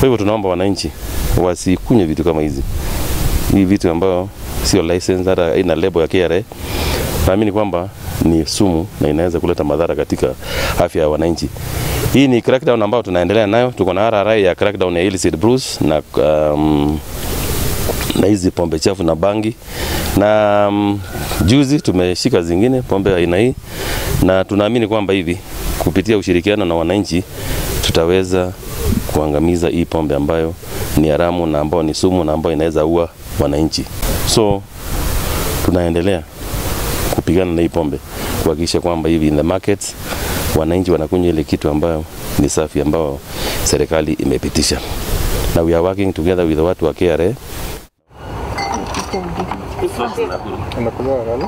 Kwa hivyo tunaomba wananchi wasikunywe vitu kama hizi. Hii vitu ambayo sio license, hata ina lebo ya KRA. Naamini kwamba ni sumu na inaweza kuleta madhara katika afya ya wananchi. Hii ni crackdown ambayo tunaendelea nayo. Tuko na RRI ya crackdown ya illicit brews na hizi pombe chafu na bangi. Na juzi tumeshika zingine pombe aina hii, na tunaamini kwamba hivi kupitia ushirikiano na wananchi tutaweza kuangamiza hii pombe ambayo ni haramu na ambayo ni sumu na ambayo inaweza ua wananchi. So tunaendelea kupigana na hii pombe kuhakikisha kwamba hivi in the markets wananchi wanakunywa ile kitu ambayo ni safi ambayo serikali imepitisha. Na we are working together with watu wa KRA. Unakunywa nani?